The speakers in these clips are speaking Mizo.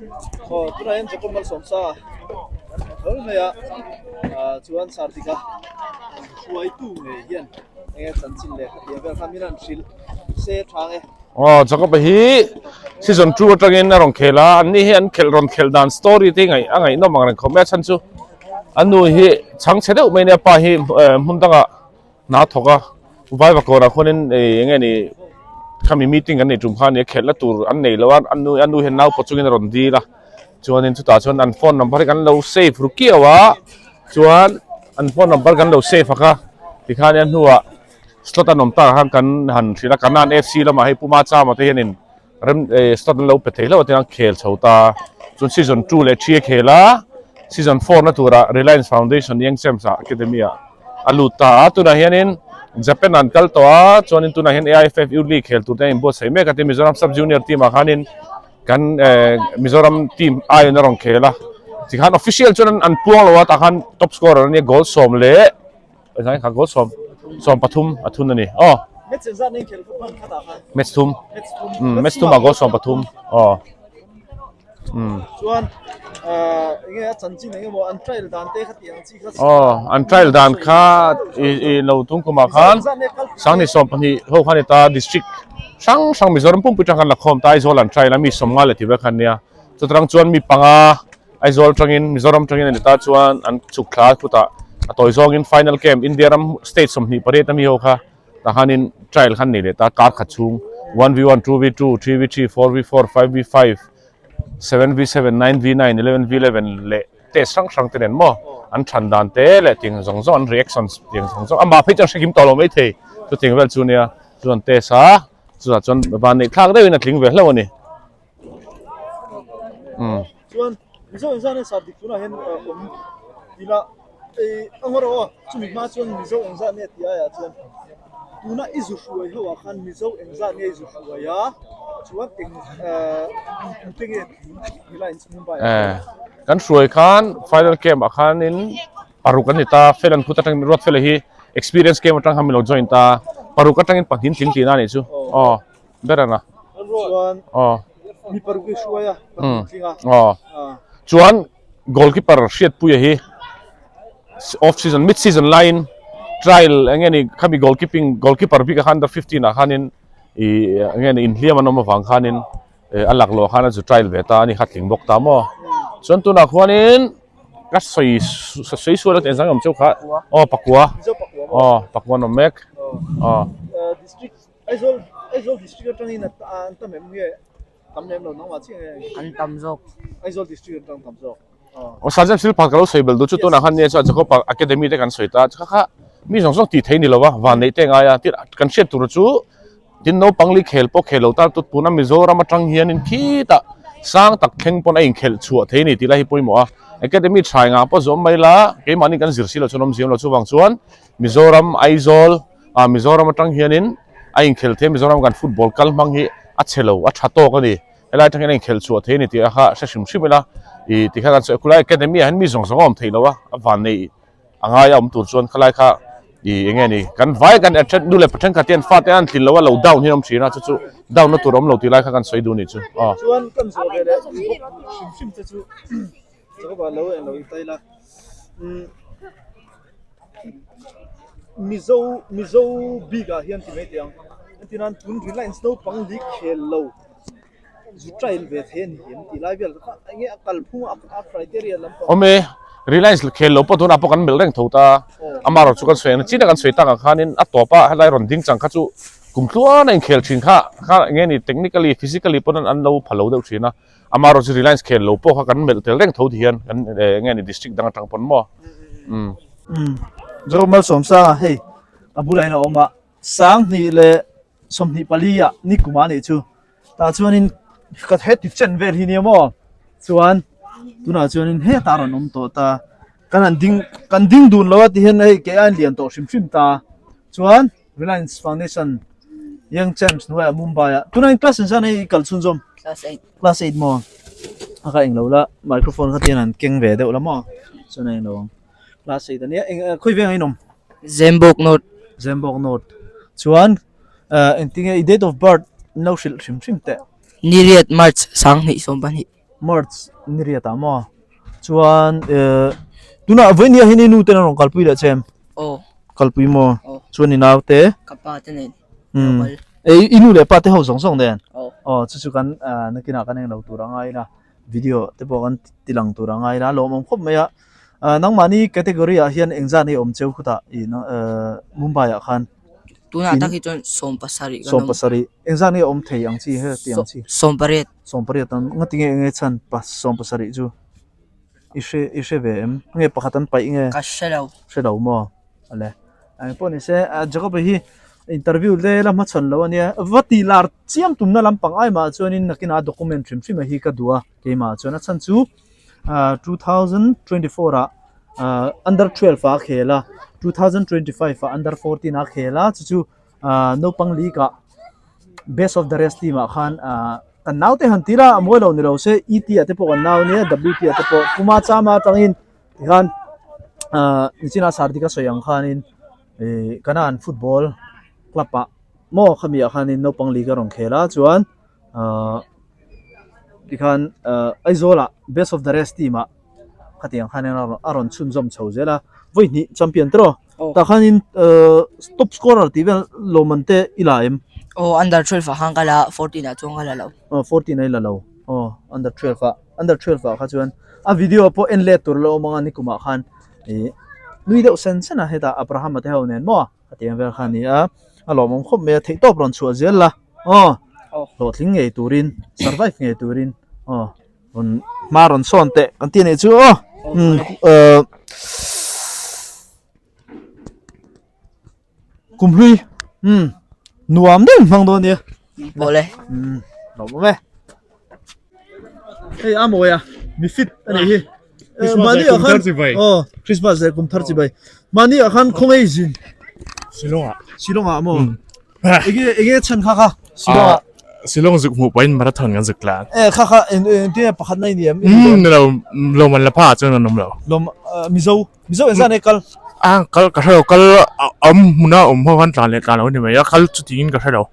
Aw tunah hian Jacob Malsawmsa kan hmu tho mai a, ah chuan Sardika hruaitu ngei hian enge chanchin leh khatiang vel kha min han hrilh se tha nge. Aw Jacob-a hi season 2 atangin a rawn khel a, anni hi an khelh rawn khelh dan story te hi ngaih a ngaihnawm ang reng khawp mai a chhan chu a nu hi chhangchhe deuh mai a nia pa hi hmun dangah hna thawk a vaiva kawrah khuanin ih eng nge ni khami meeting kan nei tum kha ania khelhna tur an nei lo a a nu a nu hian nau pawh chungin a rawn dil a chuanin chutah chuan an phone number hi kan lo save ru kiau a chuan an phone number kan lo save a kha tikhan a hnuah slot an awm takah khan kan han hrilh a kanan F C lamah hei Puma Chama te hianin rem eh slot an lo pe thei hlauh a tiang khel chho ta chuan season 2 leh 3 a khel a season 4 na turah Reliance Foundation Young Champs ah Academy ah a lut ta a tunah hianin Japan an kal tawh a chuanin tunah hian AIFF Youth League khel tur te a inbuatsaih mek a tin Mizoram Sub Junior team ah khanin kan eh Mizoram team aiin a rawn khel a tikhan official chuan an puang lo a tah khan top scorer ania goal sawm leh Zai kha goal sawm sawm pathum a thun a ni aw Match engzat nei khel hman khat ah khan match thum match thum um match thum ah goal sawm pathum aw um chuan ah enge a chanchin enge maw an trial dan te kha tih ang chi kha aw an trial dan kha i i lo tum kum ah khan sangni sawm pahnih ho khan ni ta district hrang hrang Mizoram pumpui tang khan la khawm ta Aizawl an trial a mi sawmnga leh tih vel khan nia chutarang chuan mi panga Aizawl tangin Mizoram tangin a ni ta chuan an chhuk thla a khutah a tawi zawngin final camp India ram state 28 ami ho kha tah khanin trial khan nei leh ta kar khat chhung one v one, two v two, three v three, four v four, five v five, seven v seven, nine v nine, eleven v eleven leh test hrang hrang te nen maw an than dan te leh tiang zawng zawng an reactions tiang zawng zawng amah phei chuan hre kim tawh lo maithei chutiang vel chu nia chuan test a chutah chuan van neih thlak deuhin a tling ve hlauh a ni. Umm. Chuan Mizo engzat nge sar dik tunah hian awm ila ei a ngaw rawh aw chumi hma chuan Mizo engzat nge tih aiah chuan tuna i zu hruai ho ah khan Mizo engzat nge i zu hruai a chuan eng eh tute nge tun helai in Mumbai ah Eh kan hruai khan final camp ah khanin paruk an ni ta fel an khut atangin Ruatfela hi experience camp atang khan min lo join ta paruk atangin pahnih tling tihna a nih chu aw. ber ang a. Chuan Aw. mi paruk i hruai a, Mm. pahnih tling a. Aw. Ah. Chuan goalkeeper Hriatpuia hi off season mid season laiin trial eng nge ni khami goalkeeping goalkeeper bik ah khan under 15 ah khanin i eng nge ni inhliam an awm avang khanin eh a laklawh khan a zu trial ve ta a ni kha tling bawk ta maw. Chuan tunah khuanin ka sawi sawi sual a engzang awm cheu kha aw pakua Mizo pakua maw? aw pakua an awm mek Aw. aw. Eh, district Aizawl Aizawl district atangin an tam em nge tam lem lo nangmah chiah nge? An tam zawk. Aizawl district atang tam zawk. Aw Sergeant Silphat ka lo sawi bel duh chu tunah khan nia chuan Jacob-a Academy te kan sawi ta kha kha mi zawng zawng tih theih ni lo a van neih te ngai a tin kan hriat tur chu tin naupang li khel pawh khel lo tan tut tuna Mizoram atang hianin khitah sang tak thleng pawn a inkhelh chhuah thei a ni tih lai hi pawimawh a Academy tha engah pawh zawm mai la keimahni kan zir si lo chuan awmzia awm lo chuvang chuan Mizoram Aizawl Ah Mizoram atang hianin a inkhelh thei a, Mizoram kan football kal hmang hi a chhe lo, a tha tawk a ni. Helai atang hian a inkhelh chhuah thei a ni tih a kha hre hrim hrim ila, ih tikha kan sawi a, khulai academy ah hian mi zawng zawng a awm theih lo a, a van nei a ngai a awm tur chuan khalai kha ih eng nge ni, kan vai kan attract nu leh pa thenkhat hian fate an tlin lo a, lo down hi an awm thin a, chu chu down na tur a awm lo tih lai kha kan sawi duh a nih chu aw. Chuan kan zawh ve leh bawk hrim hrim te chu Jacob-a lo eng lo i tail a, umm. Mizo Mizo bik ah hian ti mai teh ang entir nan tun Reliance naupang li khel lo zu trial ve thei a ni em tih lai vel kha enge a kalphung a a criteria lampang Awm e Reliance khel lo pawh tunah pawh kan melh reng tho ta amaherawh chu kan sawi ang chin a kan sawi tak ang khanin a tawp a helai rawn ding chang kha chu kum tluan a inkhel thin kha kha enge ni technically physically pawn an lo pha lo deuh thin a. Amaherawh chu Reliance khel lo pawh kha kan melh tel reng tho ti hian kan eng nge ni district dang atang pawn maw umm. Umm Zo Malsawmsanga hei a bulah hian a awm a, 20 leh 24 ah ni kum ah nih chu tah chuanin ka heti chen vel hi nia maw chuan tunah chuanin hetah a rawn awm tawh ta kan han ding kan ding dun lo a ti hian hei kei a inlian tawh hrim hrim ta chuan Reliance Foundation Young Champs hnuaiah Mumbai ah tunah hian class engzat nge i kal chhunzawm? Class 8. Class 8 maw? A kha englo la microphone kha tian an keng ve deuh la maw chuan a englo ang class 8 ania eng khawi veng ah in awm? Zembawk North. Zembawk North chuan engtinge i date of birth in lo hrilh hrim hrim teh. Niriat March 2022. March ni riat ah maw chuan eh tunah vawinia hian i nu ten a rawn kalpui leh che em? Aw. Kalpui maw? Aw. Chuan i nau te? Ka pa te nen. Umm ei i nu leh pa te ho zawng zawng nen? Aw. Aw chu chu kan ah nakinah kan englo tur a ngai ila video te pawh kan ti lang tur a ngai ila a lawmawm khawp mai a ah nangmahni category ah hian engzat nge awm cheu khutah ih eh Mumbai ah khan? Tunah tak hi chuan 70 kan awm. 70. Engzat nge awm thei ang chi he ti ang chi? 18. 18 an nga tinge enge chhan pa 70 chu i hre i hre ve em? Nge pakhat an paih nge? Ka hre lo. Hre lo maw? Ale. Eng pawh ni se Jacob-a hi interview vel a hmachhawn lo ania. Va tih lar chiam tumna lampang ai mah chuanin nakinah a document hrim hrim a hi ka duh a keimah chuan a chhan chu 2024 ah under 12 ah a khel a 2025 ah under 14 ah a khel a chu chu naupang league ah best of the rest team ah khan kan naute han tir a a mawi lo ni lo se E T ah te pawh kan nau ania W T ah te pawh Puma Chama atangin tikhan nichina Sardika sawi ang khanin ih Kanan football club ah maw khami ah khanin naupang league a rawn khel a chuan. Ahh tikhan ahh Aizawl ah best of the rest team ah khatiang khan a rawn a rawn chhunzawm chho zel a vawi hnih champion te rawh tah khanin ahh top scorer tih vel lawmman te i la em? Aw under 12 ah khan ka la a 14 ah chuan ka la lo. Aw 14 ah i la lo aw under 12 ah under 12 ah kha chuan a video pawh en let tur la awm ang a nikum ah khan ih nui deuh sen sen a hetah Abraham-a te ho nen maw khatiang vel kha a ni a a lawmawm khawp mai a theihtawp rawn chhuah zel la. Aw hlawhtling ngei turin survive ngei turin aw rawn hma rawn sawn teh kan tih anih chu aw umm ehh kumhlui umm nuam deuh in hmang dawn nia Bawle umm lawmawm e hei a mawi a mi fit a nih hi mahni ah khan aw Christmas leh kum thar chibai mahni ah khan khawngaih zin Shillong ah Shillong ah maw Enge enge chhan kha kha Shillong ah Shillong zuk hmuh pahin marathon kan zuk tlan. Eh kha kha en enge pakhat na ini em? Um ni lo lawm an la pha chuan an awm lo. Lawm Mizo Mizo engzah nge kal? A kal ka hre lo kal awm hmuna awm ho khan tlan leh tlan lo ni mai a kal chuti in ka hre lo.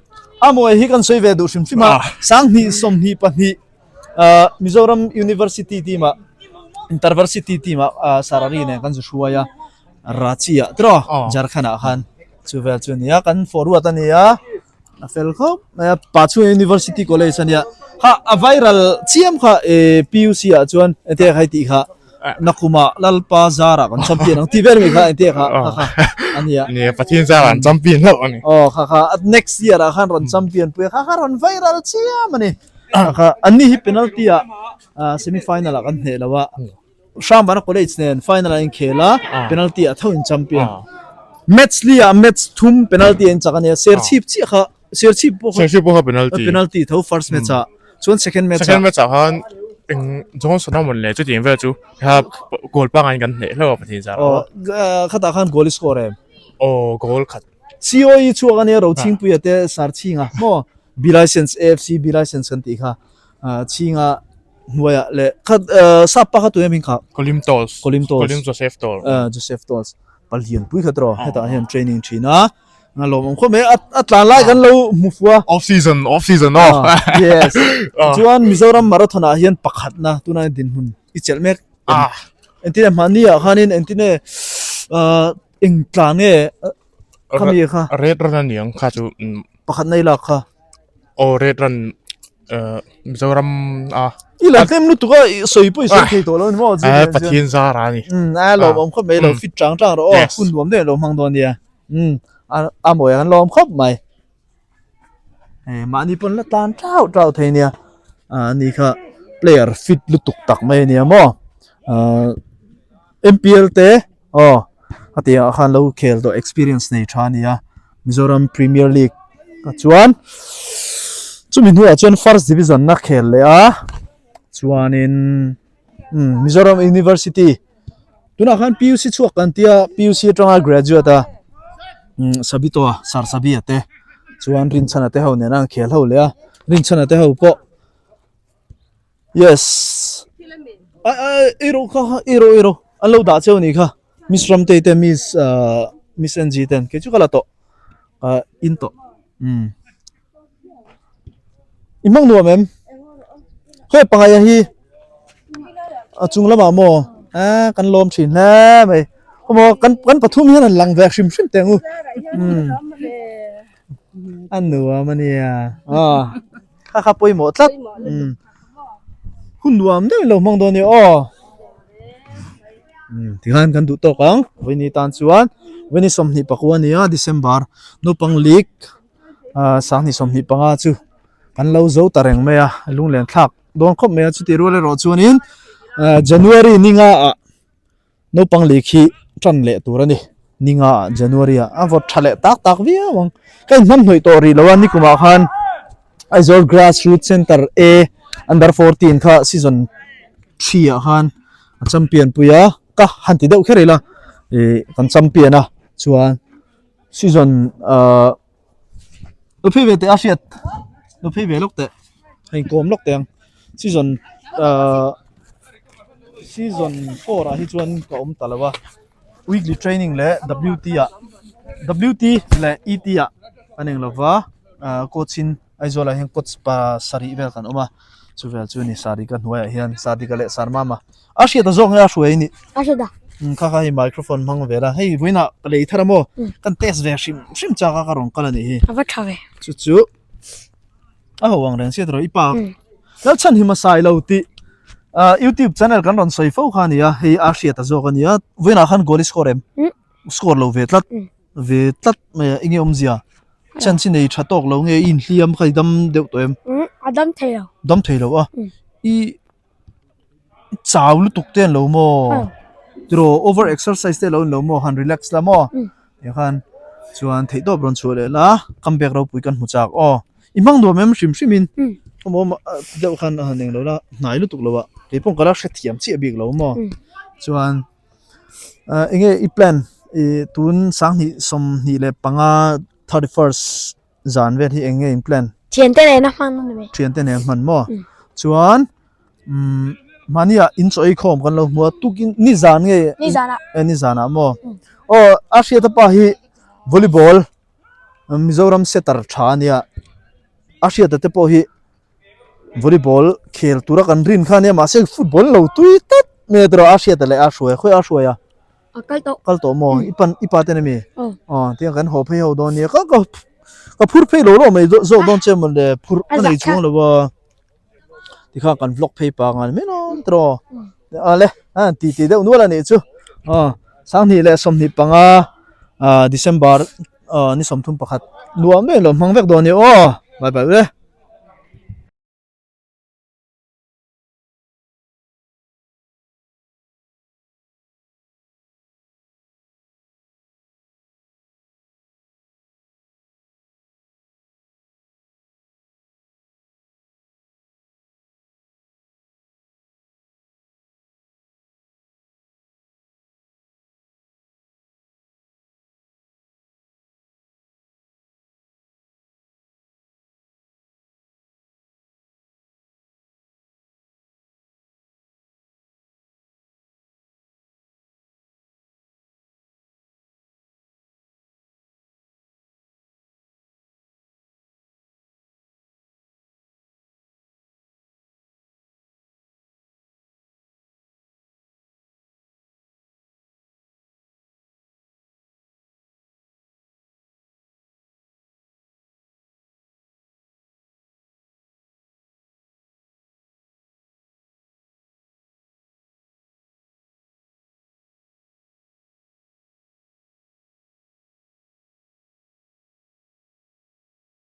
A mawi hi kan sawi ve duh hrim hrim a 20 22 Mizoram University team ah Intervarsity team ah Sarari nen kan zu hruai a Ranchi ah tiraw Jharkhand ah khan Chu vel chu a ni a, kan forward a ni a, a fel khawp mai a, Pachhunga University College a nia, kha a viral chiam kha eh PUC ah chuan engtia khai tih kha Nakhuma Lalpa Zara kan champion ang tih vel mai kha engtia kha kha kha a nia. Nia Pathian Zara an champion hlauh a ni. Aw kha kha next year ah khan rawn champion pui a, kha kha rawn viral chiam a ni. Kha kha anni hi penalty ah semi final ah kan hneh lo a. Hrambana College nen final an inkhel a, penalty ah tho in champion. Match li ah match thum penalty an chak a nia, Serchhip chiah kha, Serchhip pawh kha Serchhip pawh kha penalty. Penalty tho first match ah, chuan second match ah. Second match ah khan eng Johnson a mawn le chutiang vel chu kha goal pangngai in kan hneh hlauh a Pathian zar ah. Aw khatah khan goal i score em? Aw goal khat. COE chhuak a nia Rochhingpuia te Sarchhinga maw B license AFC B license kan tih kha Chhinga hnuaiah leh kha sap pa kha tu em hing kha Kolim Tolls Kolim Tolls Kolim Joseph Tolls Joseph Tolls palian pui kha tawh hetah hian training thin a a lawmawm khawp mai a tlan lai kan lo hmu fua off season off season aw yes chuan Mizoram marathon ah hian pakhatna tuna dinhmun i chelh mek engtin mahni ah khanin engtin nge eng tlan nge khami kha red run aniang kha chu pakhatna i lak kha Aw red run Mizoram a. I la hnem lutuk a sawi pawh i sawi thei tawh lo ni maw? A Pathian zar a ni. Um a lawmawm khawp mai lo fit chang chang rawh aw hun nuam deuh lo hmang dawn nia. Um a mawi an lawm khawp mai. Hei mahni pawn la tan tau tau thei nia. A ni kha player fit lutuk tak mai a nia maw. MPL te aw a tih ah khan lo khel tawh experience nei tha a ni a Mizoram Premier League ah chuan chumi hnuah chuan first division a khel leh a chuanin umm Mizoram University tunah khan PUC chhuak kan tia PUC atanga graduate a umm Sabito Sir Sabia te chuan Rinchhana te ho nena an khel ho leh a Rinchhana te ho pawh. Yes. Ai ai ei rawh kha kha ei rawh ei rawh an lo dah cheu ni kha Miss Ramtei te Miss ah Miss NG ten kei chu ka la tawh ah in tawh umm i hmang nuam em khawi pangai a hi. A chung lamah maw? A kan lawm thin hle mai. Khaw kan kan pathum hian an lang ve hrim hrim teh ang u. Umm a nuam a nia. Aw kha kha pawimawh tlat. Umm hun nuam deuh in lo hmang dawn a nia aw. Umm tikhan kan duh tawk ang. Vawiini tan chuan vawiini 24 a nia December naupang league ah 2025 chu kan lo zo ta reng mai a lunglen thlak. Dawn khawp mai a chutih rual erawh chuanin ah January ninga ah naupang lei khi tan leh tur a ni ninga ah January ah a vawt tha leh tak tak viau ang ka inhman hnawih tawh rih lo a nikumah khan Aizawl Grass Root Center A under 14 kha season 3 ah khan a champion pui a ka han ti deuh kher ila ih kan champion a chuan season ah. Lo phei ve teh a hriat lo phei ve lawk teh hei kawm lawk teh ang season ahh season 4 ah hi chuan ka awm ta lo a weekly training leh WT ah WT leh ET ah an eng lova ahh coach in Aizawl ah hian coach pa sarih vel kan awm a chuvel chu ni sarika hnuaiah hian sarika leh sarmama A hriat a zawk nge a hruai ni? A hriat a. Umm kha kha hei microphone hmang ve la. Hei vawiinah ka lei thar a maw? Kan test ve hrim hrim chak a ka rawn kal a nih hi. A va tha ve. Chu chu a ho ang reng sia tawh i pa. Lalchhan hi hmasa i lo tih ah youtube channel kan rawn sawi fo kha a ni a, hei a hriat a zawk a nia. Vawiinah khan goal i score em? Score lo ve tlat. Ve tlat mai a, enge awmzia? Chance i nei tha tawk lo nge i inhliam kha i dam deuh tawh em? A dam thei lo. Dam thei lo a. I chau lutuk te an lo maw tiraw over exercise te alo ni lo maw han relax la maw ti khan chuan theih tawp rawn chhuah leh la comeback ropui kan hmu chak aw i hmang nuam em hrim hrim in khawmaw deuh khan a han eng lo la hnai lutuk lo a keipawh ka la hrethiam chiah bik lo maw chuan ah enge i plan ih tun 2025 31st. Zan vel hi eng nge in plan? Thiante nen a hman a ni mai. Thiante nen a hman maw? Chuan umm mahni ah in chaw ei khawm kan lo hmu a tukin ni zan nge? Ni zan ah. E ni zan ah maw? Aw a hriat a pa hi volleyball Mizoram setter tha a nia a hriat a te pawh hi volleyball khel tura kan rin kha ania mahse football lo tui tlat mai a tiraw a hriat leh a hruai a khawiah a hruai a a kal tawh kal tawh maw i pan i pa ten ami aw aw tiang kan haw phei ho dawn nia ka ka ka phur phei lo lo mai zawk dawn che maw le phur ka nei chuang lo a tikhan kan vlog phei pa ngan mai lawm tiraw a le a ti ti deuh nual a nih chu aw 2025 ah December ni 31 nuam ber lo hmang vek dawn nia aw bye bye ule.